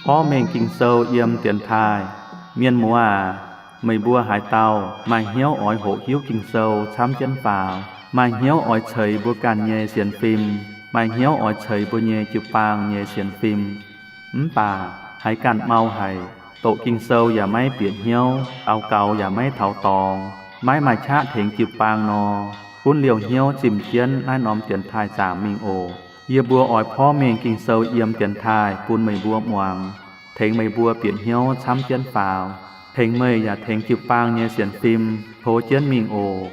Porv mengh Ging-Sou yiem dienx taaih. Mienh muoz aac, meih mbuo haaix dauh maaih hnyouv oix hoqc hiuv Ging-Sou camv jienv faaux, maaih hnyouv oix ceix mbuo ganh nyei sienx fim, maaih hnyouv oix ceix mbuo nyei jiu-baang nyei sienx fim, mv baac haiz ganh mau haic, doqc Ging-Sou yaac maiv bieqc hnyouv, daux gaux yaac maiv taux dorngx, maiv maaih qaqv tengx jiu-baang nor, gunv liouh hnyouv zimh jienv naaiv norm dienx taaih zaangc mingh oc. Yie mbuo oix porv mengh Ging-Sou yiem dienx taaih bun meih mbuo muangx, tengx meih mbuo bieqc hnyouv camv jienv faaux, tengx meih yaac tengx jiu-baang nyei sienx fim tov jienv mingh oc.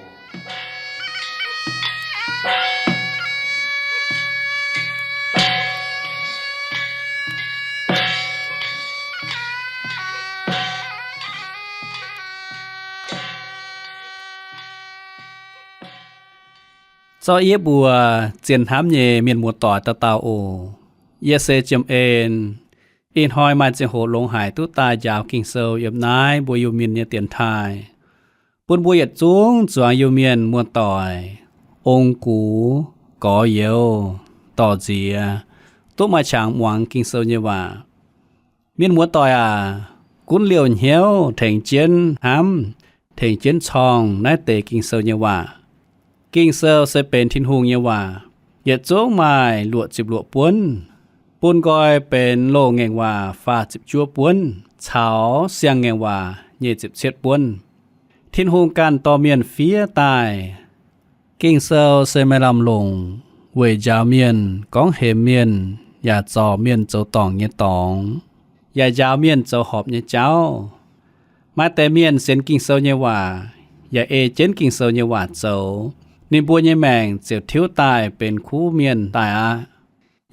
Zorqv yie mbuo zien hnamv nyei mienh muoz-doic dauh dauh oc. Yie se Jiem En. Ih hnoi maaih ziangh hoc longx haic duqv daaih njaaux Ging-Sou yiem naaiv mbuo Iu-Mienh nyei dienx taaih, bun mbuo yietc zungv zuangx Iu-Mienh muoz-doic ong-gux, gorx-youz, dorh nziex, duqv maaih qangx muangx Ging-Sou nyei waac. Mienh muoz-doic aac, gunv liouh hnyouv tengx jienv hnamv, tengx jienv corng naaiv deix Ging-Sou nyei waac. Ging-Sou se benx Tin-Hungh nyei waac, yietc zungv maaih luoqc ziepc luoqc buonv, bun nqoi benx loz-ngaengc waac faah ziepc juov buonv caux siang-ngaengc waac nyic ziepc cietv buonv. Tin-Hungh ganh dorh mienh fiev daaih. Ging-Sou se maaih lamh longc weic njaaux mienh, gorngv hemx mienh, yaac zorc mienh zoux dorngc nyei dorngx, yaac njaaux mienh zoux horpc nyei jauv. Maaih deix mienh sienx Ging-Sou nyei waac, yaac ei jienv Ging-Sou nyei waac zoux, ninh mbuo nyei maengc ziouc tiuv daaih benx kuv mienh daaih aqv.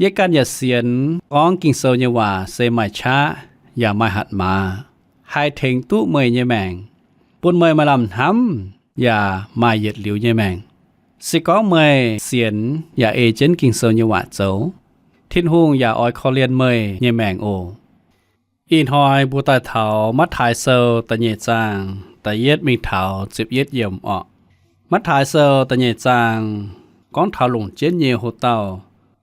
Yie ganh yaac sienx gorngv Ging-Sou nyei waac se maaih qaqv yaac maaih hatc maaz, haih tengx duqv meih nyei maengc, bun meih maaih lamh hnamv yaac maaih yietc liuz nyei maengc. Se gorngv meih sienx yaac ei jienv Ging-Sou nyei waac zoux, Tin-Hungh yaac oix korv-lienh meih nyei maengc oc. Ih hnoi mbuo daaih taux Matv^taai Sou da'nyeic zaang da'yietv mingh taux ziepc yietv yiemc orqc. Matv^taai Sou da'nyeic zaang gorngv taux longc jienv nyei hoc-dauh,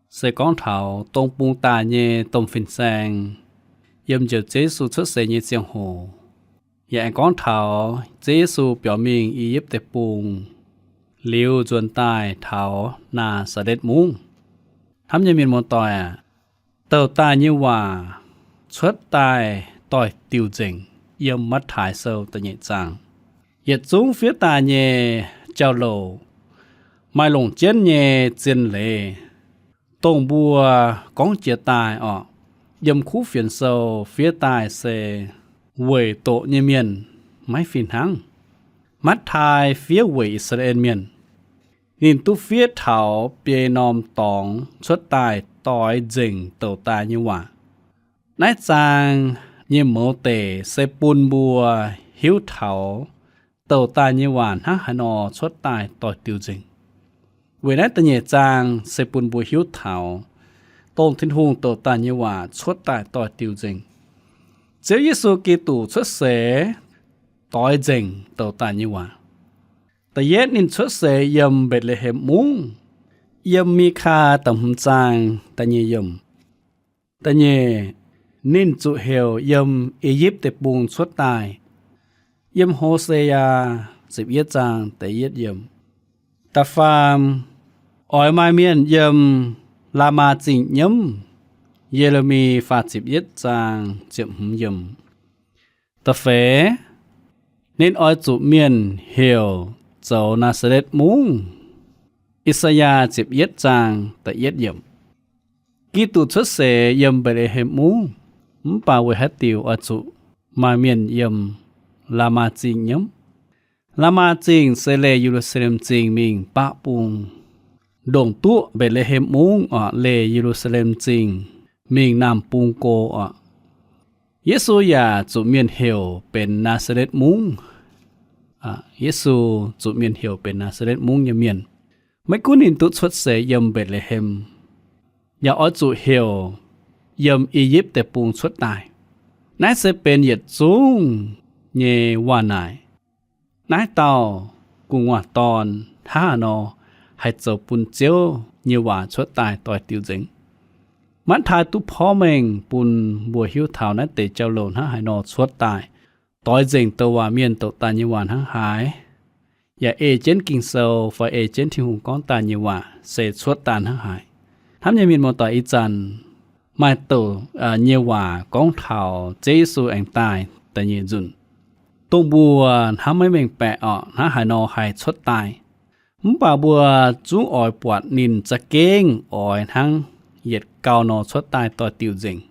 se gorngv taux dong bung daaih nyei domh fin-saeng yiem Njoux Ziouv Yesu cuotv seix nyei ziangh hoc. Yaac aengx gorngv taux Ziouv Yesu biaux mingh I^yipv Deic-Bung, liuz nzuonx daaih taux Naa^saa^letv Mungv. Hnamv nyei mienh muoz-doic aac, douc daaih nyei waac cuotv daaih doix-diuc nzengc yiem Matv^taai Sou da'nyeic zaang. Yietc zungv fiev daaih nyei jauv-louc maaih longc jienv nyei zien leiz, dongh mbuo gorngv jiex daaih orqc, yiem kuv fienx sou fiev daaih se weic doqc nyei mienh maiv fih hnangv. Matv^taai fiev weic I^saa^laa^en Mienh. Ninh duqv fiev taux biei norm dorngx cuotv daaih doix nzengc douc daaih nyei waac. Naaiv zaang nyei mouz deic se bun mbuo hiuv taux douc daaih nyei waac hnangv haaix nor cuotv daaih doix-diuc nzengc. Weic naaiv da'nyeic zaang se bun mbuo hiuv taux dongh Tin-Hungh douc daaih nyei waac cuotv daaih doix-diuc nzengc. Ziouv Yesu Giduc cuotv seix doix nzengc douc daaih nyei waac. Da'yietv ninh cuotv seix yiem Mbetc^le^hem Mungv, yiem Mikaa da'hmz zaang da'nyeic yiemc. Da'nyeic, ninh zuqc heuc yiem I^yipv Deic-Bung cuotv daaih, yiem Hosea ziepc yietv zaang da'yietv yiemc. Da'faam, oix maaih mienh yiem Laamaa Zingh nyiemv, Ye^le^mi faah ziepc yietv zaang ziepc hmz yiemc. Da'feix, ninh oix zuqc mienh heuc zoux Naa^saa^letv Mungv, I^saa^yaa ziepc yietv zaang da'yietv yiemc. Giduc cuotv seix yiem Mbetc^le^hem Mungv, mv baac weic haaix diuc oix zuqc maaih mienh yiem Laamaa Zingh nyiemv? Laamaa Zingh se leih Ye^lu^saa^lem Zingh mingh baqv bung. Ndongc duqv Mbetc^le^hem Mungv orqc, leih Ye^lu^saa^lem Zingh mingh naamh bung go orqc. Yesu yaac zuqc mienh heuc benx Naa^saa^letv Mungv. Yesu zuqc mienh heuc benx Naa^saa^letv Mungv nyei mienh. Maiv gunv ninh duqv cuotv seix yiem Mbetc^le^hem, yaac oix zuqc heuc yiem I^yipv Deic-Bung cuotv daaih. Naaiv se benx yietc zungv nyei waac-naaic. Naaiv dauh gu'nguaaz dorn hnangv haaix nor haih zoux bun Ziouv nyei waac cuotv daaih doix-diuc nzengc. Matv^taai duqv porv mengh bun mbuo hiuv taux naaiv deix jauv-louc hnangv haaix nor cuotv daaih, doix nzengc douc waac mienh douc daaih nyei waac hnangv haaix, yaac ei jienv Ging-Sou fai ei jienv Tin-Hungh gorngv daaih nyei waac se cuotv daaih hnangv haaix. Hnamv nyei mienh muoz-doic, ih zanc maaih douc nyei waac gorngv taux Ziouv Yesu aengx daaih daaih nyei nzunc, dongh mbuo hnamv maiv mengh baeqc orqc, hnangv haaix nor haih cuotv daaih. Mv baac mbuo zungv oix buatc ninh za'gengh oix hnangv yietc gau nor cuotv daaih doix-diuc nzengc.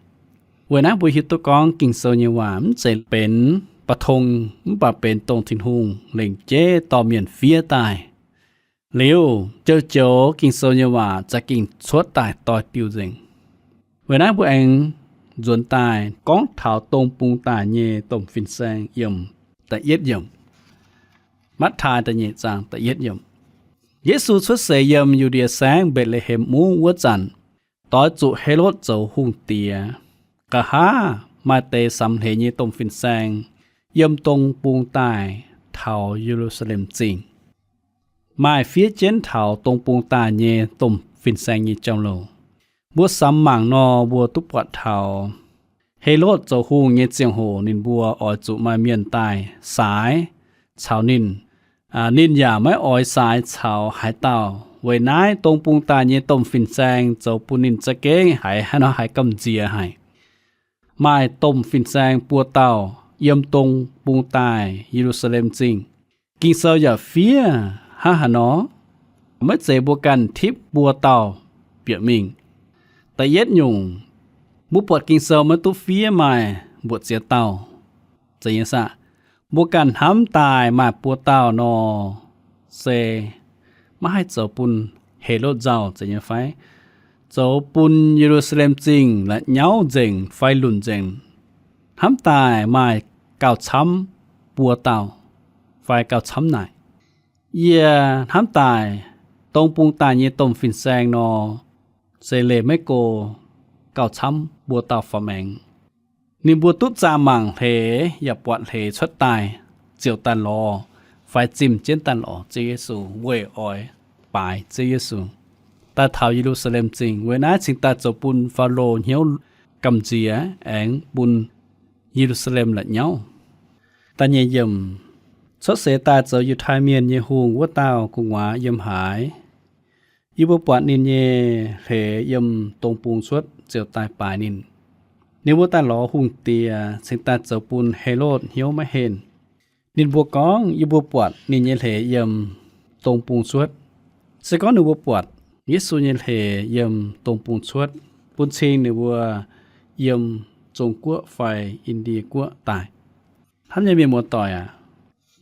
Weic naaiv mbuo hiuv duqv gorngv Ging-Sou nyei waac mv zeiz benx ba'tong, mv baac benx dongh Tin-Hungh lengc jeiv dorh mienh fiev daaih. Liuz joux-joux Ging-Sou nyei waac za'gengh cuotv daaih doix-diuc nzengc. Weic naaiv mbuo aengx nzuonx daaih gorngv taux dong bung daaih nyei domh fin-saeng yiem da'yietv yiemc. Matv^taai da'nyeic zaang da'yietv yiemc. Yesu cuotv seix yiem Yu^ndie Saengv Mbetc^le^hem Mungv wuov zanc, doix zuqc Helotv zoux hungh diex. Nqa'haav maaih deix samx hleix nyei domh fin-saeng yiem dong bung daaih taux Ye^lu^saa^lem Zingh. Maaih fiev jienv taux dong bung daaih nyei domh fin-saeng nyei jauv-louc. Mbuo samx mangc nor, mbuo duqv buatc taux Helotv zoux hungh nyei ziangh hoc ninh mbuo oix zuqc maaih mienh daaih saaix caux ninh. Ninh yaac maiv oix saaix caux haaix dauh. Weic naaiv dong bung daaih nyei domh fin-saeng zoux bun ninh za'gengh haiz hnangv nor haiz gamh nziex haic. Maaih domh fin-saeng buo dauh yiem dong bung daaih Ye^lu^saa^lem Zingh. Ging-Sou yaac fiev hnangv haaix nor, maiv zeiz mbuo ganh tipv buo dauh bieqc mingh. Da'yietv nyungc, mbuo buatc Ging-Sou maiv duqv fiev maaih mbuoqc ziex dauh. Zeiz nyei saah? Mbuo ganh hnamv daaih maaih buo dauh nor, se maiv haih zoux bun Helotv nzauh, zeiz nyei fai? Zoux bun Ye^lu^saa^lem Zingh la'nyauv nzengc fai lunc nzengc. Hnamv daaih maaih gauh camv buo dauh fai gauh camv naaic. Yie hnamv daaih dong bung daaih nyei domh fin-saeng nor, se leih maiv go gauh camv buo dauh faaux maengx. Ninh mbuo duqv zaah mangc hleix yaac buatc hleix cuotv daaih, ziouc daaih lorz fai zimh jienv daaih lorz Ziouv Yesu weic oix baaix Ziouv Yesu daaih taux Ye^lu^saa^lem Zingh. Weic naaiv cingx daaih zoux bun Faalo hnyouv gamh nziex aengx bun Ye^lu^saa^lem la'nyauv. Da'nyeic yiemc, cuotv seix daaih zoux Yiutai Mienh nyei hungh wuov dauh gu'nguaaz yiem haaix? Yie mbuo buatc ninh nyei hleix yiem dong bung cuotv ziouc daaih baaix ninh. Ninh mbuo daaih lorz hungh diex cingx daaih zoux bun Helotv hnyouv maiv henh. Ninh mbuo gorngv, yie mbuo buatc ninh nyei hleix yiem dong bung cuotv. Se gorngv ninh mbuo buatc Yesu nyei hleix yiem dong bung cuotv, bun cing ninh mbuo yiem Zong-Guoqv fai In^ndie Guoqv daaih. Hnamv nyei mienh muoz-doic aac,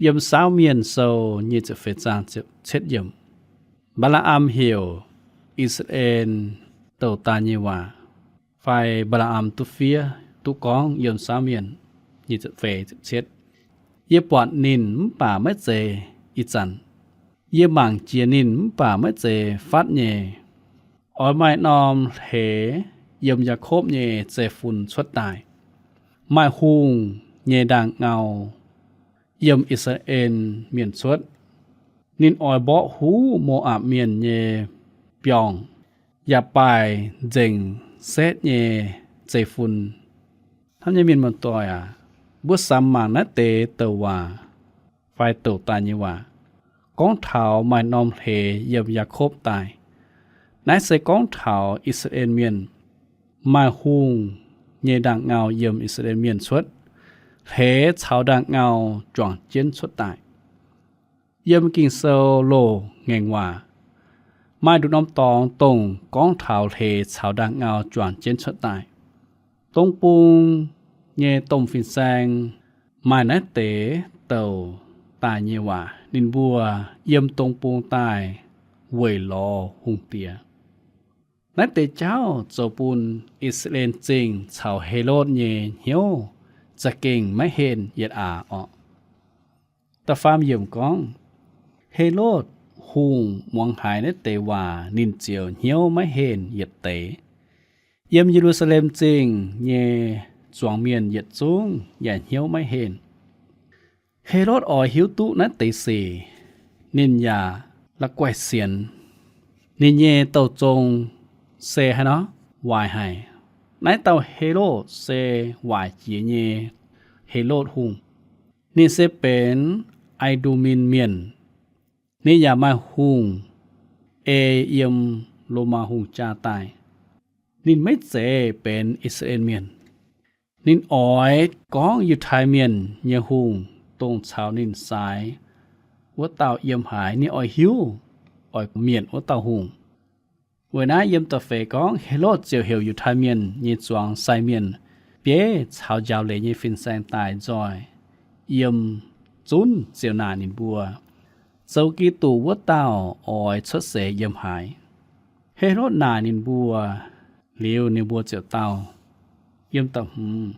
yiem Saauv Mienh Sou nyic ziepc feix zaang cietv yiemc, Mbaa^laa^am heuc I^saa^laa^en douc daaih nyei waac, fai Mbaa^laa^am duqv fiev duqv gorngv yiem Saauv Mienh nyic ziepc feix cietv, yie buatc ninh mv baac maiv zeiz ih zanc. Yie mangc jiex ninh mv baac maiv zeiz fatv nyei. Oix maaih norm hleix yiem Yaakopv nyei zeiv-fun cuotv daaih, maaih hungh nyei ndaangh ngau yiem I^saa^laa^en Mienh cuotv. Ninh oix mborqv huv Mo^apc Mienh nyei biorngh, yaac baaic nzengc setv nyei zeiv-fun. Hnamv nyei mienh muoz-doic aac, mbuo samx mangc naaiv deix douc waac fai douc daaih nyei waac, gorngv taux maaih norm hleix yiem Yaakopv daaih. Naaiv se gorngv taux I^saa^laa^en Mienh, maaih hungh nyei ndaangh ngau yiem I^saa^laa^en Mienh cuotv, hleix caux ndaangh ngau juangc jienv cuotv daaih. Yiem Ging-Sou loz-ngaengc waac maaih nduqc norm dorngx dongh gorngv taux hleix caux ndaangh ngau juangc jienv cuotv daaih. Dong bung nyei domh fin-saeng maaih naaiv deix douc daaih nyei waac, ninh mbuo yiem dong bung daaih weic lorz hungh diex. Naaiv deix jauv zoux bun I^saa^laa^en Zingh caux Helotv nyei hnyouv za'gengh maiv henh yietc aac orqc. Da'faam yiemc gorngv, Helotv Hungh muangx haiz naaiv deix waac ninh ziouc hnyouv maiv henh yietc deix. Yiem Ye^lu^saa^lem Zingh nyei zuangx mienh yietc zungv yaac hnyouv maiv henh. Helotv oix hiuv duqv naaiv deix sic, ninh yaac la'guaih sienx. Ninh nyei douh zong se haaix nor? Waaic haic. Naaiv dauh Helotv se waaic jiex nyei Helotv Hungh. Ninh se benx Idu^min Mienh. Ninh yaac maaih hungh ei yiem Lomaa Hungh jaa daaih. Ninh maiv zeiz benx I^saa^laa^en Mienh. Ninh oix gorngv Yiutai Mienh nyei hungh, dongh caux ninh saaix wuov dauh yiem haaix. Ninh oix hiuv, oix mietc wuov dauh hungh. Weic naaiv yiem da'feix gorngv, Helotv ziouc heuc Yiutai Mienh nyei zuangx sai mienh bieiv caux njaaux leiz nyei fin-saeng daaih nzoih yiem zunv ziouc naaic ninh mbuo, zoux Giduc wuov dauh oix cuotv seix yiem haaix. Helotv naaic ninh mbuo liuz, ninh mbuo ziouc dau, yiem da'hmz,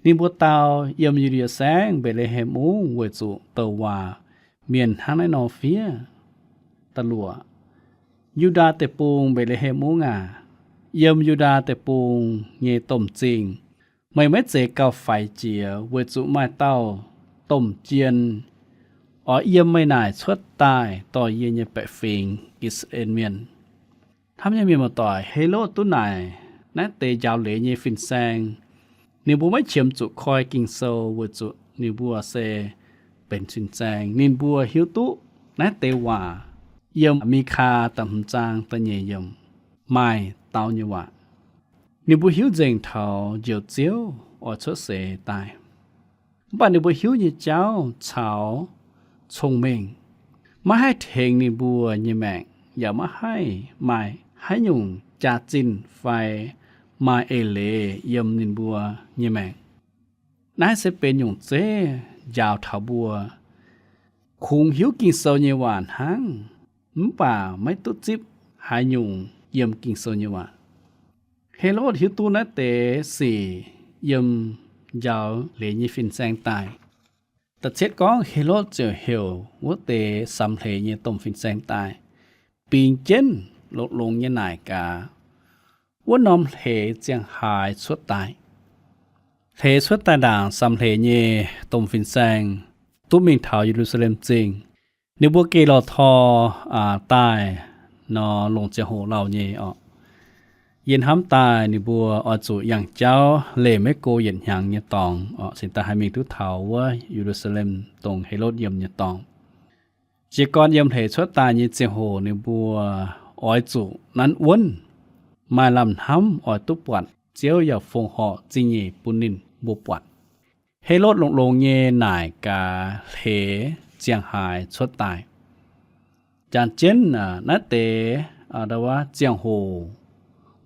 ninh mbuo dau, Yiem Yu^ndie Saengv Mbetc^le^hem Mungv weic zuqc douc waac mienh hnangv naaiv nor fiev. Da'luoqc, Yu^ndaa Deic-Bung Mbetc^le^hem Mungv aac, yiem Yu^ndaa Deic-Bung nyei domh zingh, meih maiv zeiz gauh faix jiex, weic zuqc maaih dauh domh jien oix yiem meih naaic cuotv daaih dorh yie nyei baeqc fingx, I^saa^laa^en Mienh. Hnamv nyei mienh muoz-doic, Helotv duqv naaic naaiv deix njaaux leiz nyei fin-saeng, ninh mbuo maiv qiemx zuqc koi Ging-Sou weic zuqc ninh mbuo se benx fin-saeng. Ninh mbuo hiuv duqv naaiv deix waac yiem Mikaa da'hmz zaang da'nyeic yiemc maaih dau nyei waac. Ninh mbuo hiuv nzengc taux Njoux Ziouv oix cuotv seix daaih. Mv baac ninh mbuo hiuv nyei jauv caux cong-mengh maiv haih tengx ninh mbuo nyei maengc, yaac maiv haih maaih haaix nyungc jaax-zinh fai maaih eix leiz yiem ninh mbuo nyei maengc. Naaiv se benx nyungc zeiv njaaux taux mbuo kungx hiuv Ging-Sou nyei waac hnangv, mv baac maiv duqv zipv haaix nyungc yiem Ging-Sou nyei waac. Helotv hiuv duqv naaiv deix sic yiem njaaux leiz nyei fin-saeng daaih. Da'cietv gorngv, Helotv ziouc heuc wuov deix samx hleix nyei domh fin-saeng daaih, bingx jienv longx-longx nyei naaic gaax, wuov norm hleix ziangh haaix cuotv daaih. Hleix cuotv daaih ndaangc, samx hleix nyei domh fin-saeng duqv mingh taux Ye^lu^saa^lem Zingh. Ninh mbuo geh lorh tor daaih nor, longc ziangh hoc lauh nyei orqc. Yie hnamv daaih ninh mbuo oix zuqc yangh jauv leih maiv go yietc hnyangx nyei dorngx orqc, cingx daaih haih mingh duqv taux wuov Ye^lu^saa^lem, dongh Helotv yiem nyei dorngx. Jiez gorn yiem hleix cuotv daaih nyei ziangh hoc ninh mbuo oix zuqc nanv wuonv, maaih lamh hnamv oix duqv buatc Ziouv yaac fongc horc zingh nyeic bun ninh mbuo buatc. Helotv longx-longx nyei naaic gaax hleix ziangh haaix cuotv daaih. Jangx jienv naaiv deix ziangh hoc,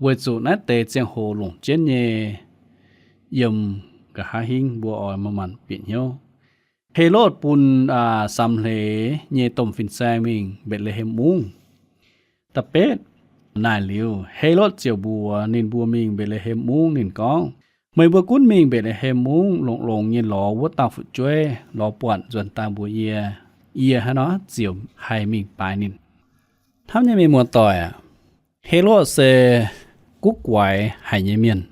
weic zuqc naaiv deix ziangh hoc longc jienv nyei yiem nqa'haav hingv mbuo oix manc-manc bieqc hnyouv. Helotv bun samx hleix nyei domh fin-saeng mingh Mbetc^le^hem Mungv. Da'betv, naaic liuz, Helotv ziouc mbuox ninh mbuo mingh Mbetc^le^hem Mungv. Ninh gorngv, Meih mbuo gunv mingh Mbetc^le^hem Mungv longx-longx nyei lorz wuov dauh fu'jueiv. Lorz buatc nzuonx daaih mbuox yie. Yie hnangv nor ziouc haih mingh baaix ninh. Hnamv nyei mienh muoz-doic aac, Helotv se guv guaix haic nyei mienh.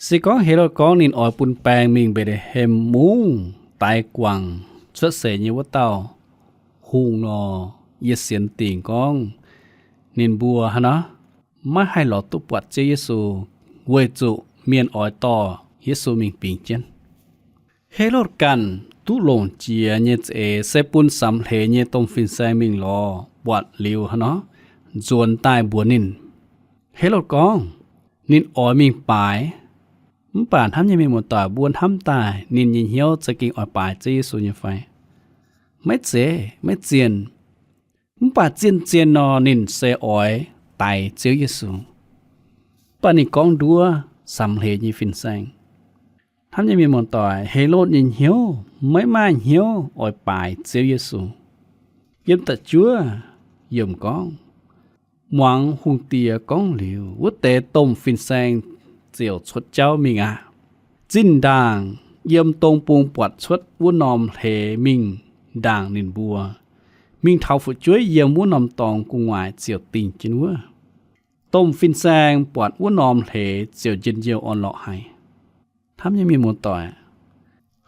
Se gorngv Helotv gorngv ninh oix bun baeng mingh Mbetc^le^hem Mungv daix guangc cuotv seix nyei wuov dauh hungh nor, yie sienx dingc gorngv ninh mbuo hnangv nor maiv haih lorz duqv buatc Ziouv Yesu, weic zuqc mienh oix dorh Yesu mingh bingx jienv. Helotv ganh duqv longc jiex nyei za'eix se bun samx hleix nyei domh fin-saeng mingh lorz buatc liuz hnangv nor, nzuonx daaih mbuox ninh. Helotv gorngv ninh oix mingh baaix. Mv baac hnamv nyei mienh muoz-doic, mbuo hnamv daaih ninh nyei hnyouv za'gengh oix baaix Ziouv Yesu nyei fai? Maiv zeiz, maiv zienh. Mv baac zien-zien nor, ninh se oix daix Ziouv Yesu. Mv baac ninh gorngv nduov samx hleix nyei fin-saeng. Hnamv nyei mienh muoz-doic, Helotv nyei hnyouv maiv maaih hnyouv oix baaix Ziouv Yesu. Yiem da'juov yiemc gorngv, muangx hungh diex gorngv liuz, wuov deix domh fin-saeng ziouc cuotv jauv mingh aqv. Zinh ndaangc yiem dong bung buatc cuotv wuov norm hleix mingh ndaangc ninh mbuo, mingh taux fu'jueiv yiem wuov norm dorngx gu'nguaaic ziouc dingh jienv wuov. Domh fin-saeng buatc wuov norm hleix ziouc njien-youh orn-lorqc haic. Hnamv nyei mienh muoz-doic,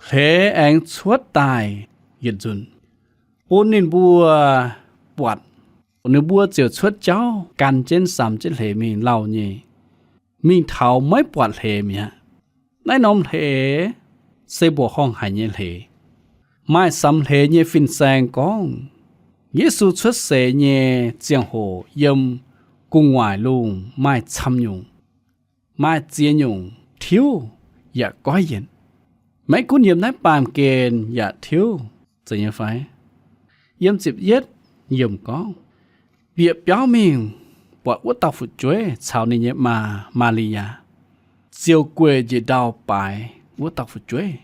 hleix aengx cuotv daaih yietc nzunc, bun ninh mbuo buatc Ninh mbuo ziouc cuotv jauv gan jienv samx jienv hleix mingh lauh nyei, mingh taux maiv buatc hleix mi'aqv. Naaiv norm hleix se mbuoqc horngh haic nyei hleix. Maaih samx hleix nyei fin-saeng gorngv, Yesu cuotv seix nyei ziangh hoc yiem gu'nguaaic lungh maaih camv nyungc, maaih ziex nyungc tiuv yaac goiv yienc. Maiv gunv yiem naaiv baamh gen yaac tiuv zeiz nyei fai? Yiem ziepc yietv yiemc gorngv, bieqc biauv mingh buatc wuov dauh fu'jueiv caux ninh nyei maa, Maa^li^yaa, ziouc gueic njiec ndau baaix wuov dauh fu'jueiv.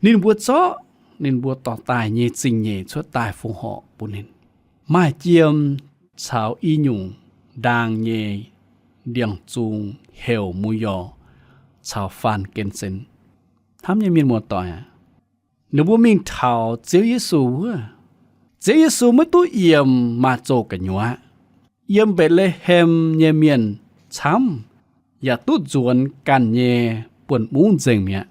Ninh mbuo zorqv ninh mbuo dorh daaih nyei zingh nyeic cuotv daaih fongc horc bun ninh, maaih jiem caux i nyungc ndaang nyei ndiangx-zung heuc mu^yorc caux faan^gen^sen. Hnamv nyei mienh muoz-doic aac, ninh mbuo mingh taux Ziouv Yesu wuov. Ziouv Yesu maiv duqv yiemc maaz zoh gu'nyuoz aqv. Yiem Mbetc^le^hem nyei mienh camv yaac duqv nzuonx ganh nyei buonv-mungv nzengc mi'aqv,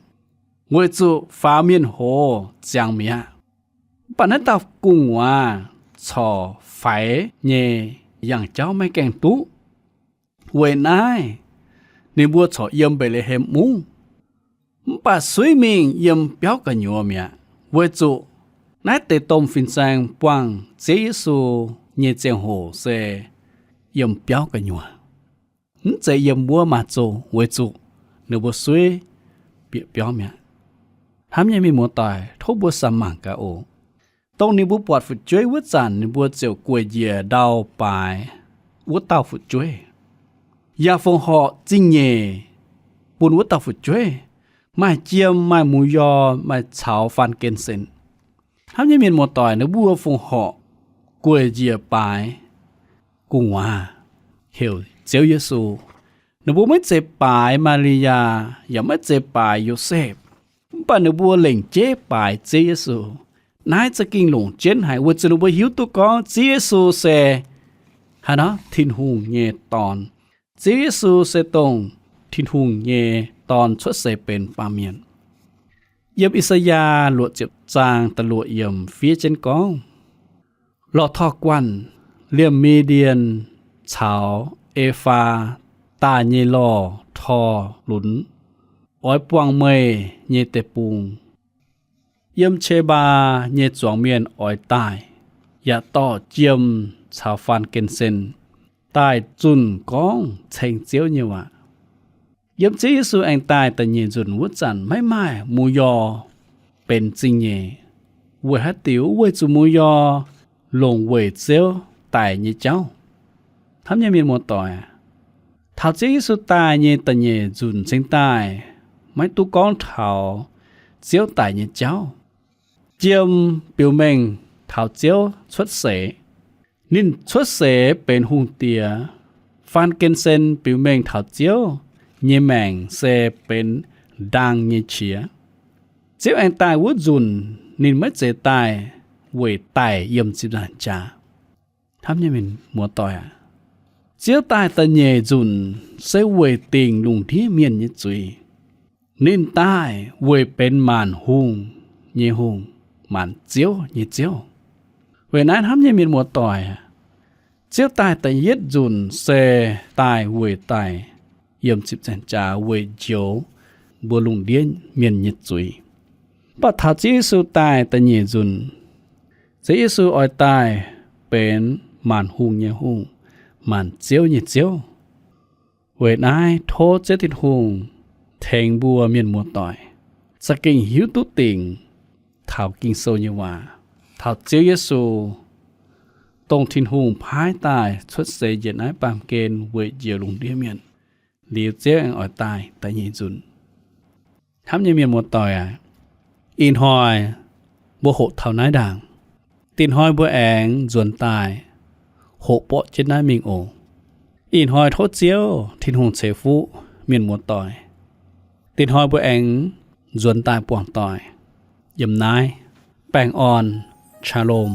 weic zuqc faaux mienh hoz ziangx mi'aqv. Mv baac naaiv dauh gu'nguaaz corc faix nyei yangh jauv maiv gaengh duqv. Weic naaiv ninh mbuo corc yiem Mbetc^le^hem mungv. Mv baac suiv mingh yiem biauv gu'nyuoz mi'aqv, weic zuqc naaiv deix domh fin-saeng buangh Ziouv Yesu nyei ziangh hoc se yiem biauv gu'nyuoz, mv zeiz yiem wuov maaz zoh, weic zuqc ninh mbuo suiv bieqc biauv mi'aqv. Hnamv nyei mienh muoz-doic, tov mbuo samx mangc gaax oc. Dongh ninh mbuo buatc fu'jueiv wuov zanc ninh mbuo ziouc gueic njiec ndau baaix wuov dauh fu'jueiv, yaac fongc horc zingh nyeic bun wuov dauh fu'jueiv, maaih jiem, maaih mu^yorc, maaih caux faan^gen^sen. Hnamv nyei mienh muoz-doic, ninh mbuo fongc horc gueic njiec baaix gu'nguaaz heuc Ziouv Yesu. Ninh mbuo maiv zeiz baaix Maa^li^yaa, yaac maiv zeiz baaix Yosepv, mv baac ninh mbuo lengc jeiv baaix Ziouv Yesu. Naaiv za'gengh longc jienv haic weic zuqc ninh mbuo hiuv duqv gorngv Ziouv Yesu se haaix nor, Tin-Hungh nyei Dorn. Ziouv Yesu se dongh Tin-Hungh nyei Dorn cuotv seix benx baamh mienh. Yiem I^saa^yaa luoqc ziepc zaang da'luoqc yiemc fiev jienv gorngv, lorh torh guanh liemh Mi^ndien caux E^faa daaih nyei lorh torh lunx, oix buangh meih nyei deic-bung. Yiem Qe^mbaa nyei zuangx mienh oix daaih, yaac dorh jiem caux faan^gen^sen daaih zunh gorngv ceng Ziouv nyei waac. Yiem Ziouv Yesu aengx daaih da'nyeic nzunc wuov zanc maiv maaih mu^yorc benx zingh nyeic. Weic haaix diuc? Weic zuqc mu^yorc longc weic Ziouv daic nyei jauv. Hnamv nyei mienh muoz-doic, taux Ziouv Yesu daaih nyei da'nyeic nzunc cingx daaih maiv duqv gorngv taux Ziouv daic nyei jauv. Jiem biux mengh taux Ziouv cuotv seix. Ninh cuotv seix benx hungh diex. Faan^gen^sen biux mengh taux Ziouv nyei maengc se benx ndaang nyei qiex. Ziouv aengx daaih wuov nzunc ninh maiv zeiz daaih weic daic yiem ziepc nzaangc jaax. Hnamv nyei mienh muoz-doic aac, Ziouv daaih da'nyeic nzunc se weic dingc lungh ndiev mienh nyei zuiz. Ninh daaih weic benx maanc hungh nyei Hungh, maanc ziouv nyei Ziouv. Weic naaiv hnamv nyei mienh muoz-doic aac, Ziouv daaih da'yietv nzunc se daaih weic daic yiem ziepc nzaangc jaax weic njoux mbuo lungh ndiev mienh nyei zuiz. Mv baac taux Ziouv Yesu daaih da'nyeic nzunc, Ziouv Yesu oix daaih benx maanc hungh nyei Hungh, maanc ziouv nyei Ziouv. Weic naaiv tov Ziouv Tin-Hungh tengx mbuo mienh muoz-doic za'gengh hiuv duqv dingc taux Ging-Sou nyei waac, taux Ziouv Yesu, dongh Tin-Hungh paaiv daaih cuotv seix njiec naaiv baamh gen weic njoux lungh ndiev mienh, liuz Ziouv aengx oix daaih da'nyeic nzunc. Hnamv nyei mienh muoz-doic aac, ih hnoi mbuo hoqc taux naaiv ndaangc. Dinh hnoi mbuo aengx nzuonx daaih hoqc borqv jienv naaiv mingh oc. Ih hnoi tov Ziouv Tin-Hungh ceix fuqv mienh muoz-doic. Dinh hnoi mbuo aengx nzuonx daaih buangh doic. Yiem naaiv baengh orn. Shalom.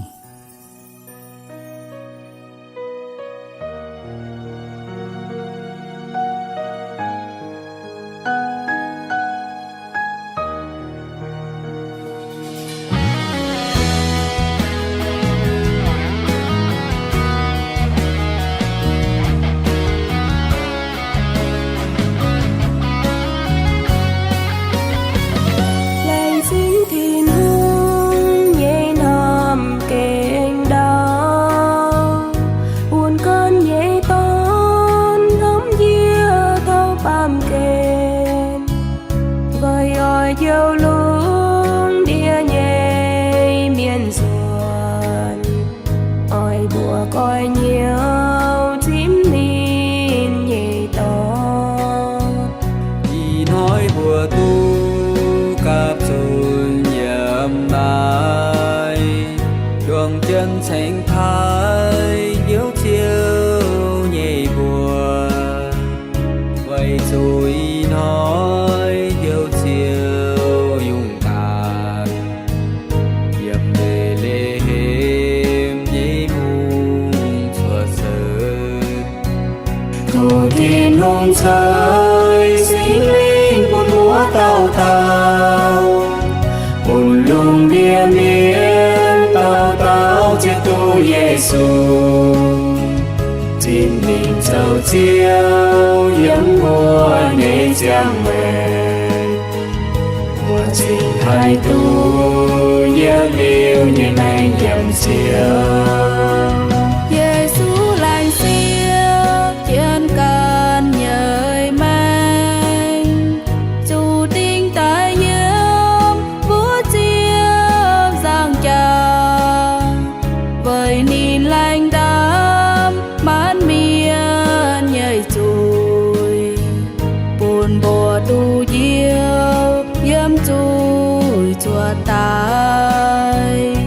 Tin-Hungh ceix Singx Lingh bun mbuo dauh dauh, bun lungh ndiev mienh dauh dauh ziouc duqv Yesu. Zinh mingh zoux Ziouv yiem mbuo nyei ziangh maengc, mbuo cingx haih duqv yietc liuz nyei maengc yiem Ziouv. Yesu laengz siev jienv ganh nyei maengc, zuqc dingh daaih yiem mbuo Ziouv nzangc jaax, weic ninh laengz ndaam maanc mienh nyei zuiz, bun mbuo duqv njoux yiem zuiz cuotv daaih.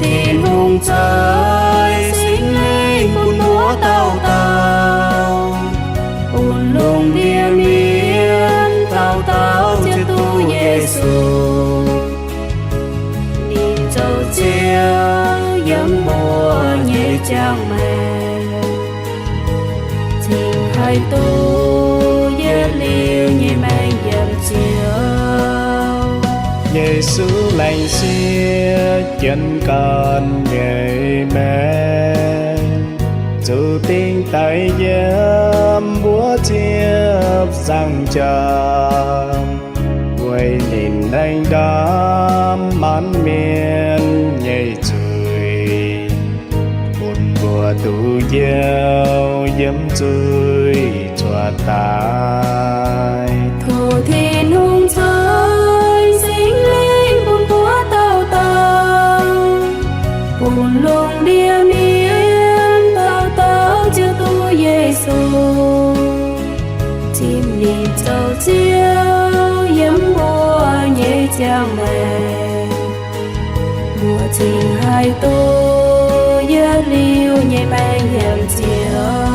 Tin-Hungh ceix Singx Lingh bun mbuo dauh dauh, bun lungh ndiev mienh dauh dauh ziouc duqv Yesu. Ninh zoux Ziouv yiem mbuo nyei ziangh maengc, cingx haih duqv yietc liuz nyei maengc yiem Ziouv. Yesu laengz siev jienv ganh nyei maengc, zuqc dingh daaih yiem mbuo Ziouv nzangc jaax, weic ninh laengz ndaam maanc mienh nyei zuiz, bun mbuo duqv njoux yiem zuiz cuotv daaih. Tov Tin-Hungh ceix Singx Lingh bun mbuo dauh dauh, bun lungh ndiev mienh dauh dauh ziouc duqv Yesu, cingx ninh zoux Ziouv yiem mbuo nyei ziangh maengc, mbuo cingx haih duqv yietc liuz nyei maengc yiem Ziouv.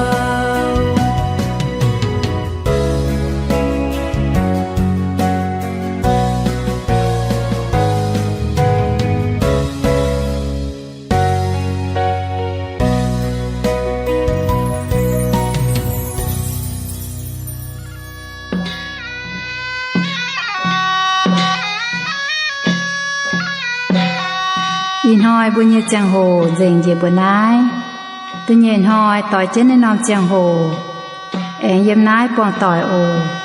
Ih hnoi mbuo nyei ziangh hoc nzengc njiec mbuo naaiv. Da'nyeic hnoi doix jienv naaiv norm ziangh hoc aengx yiem naaiv buangh doic oc.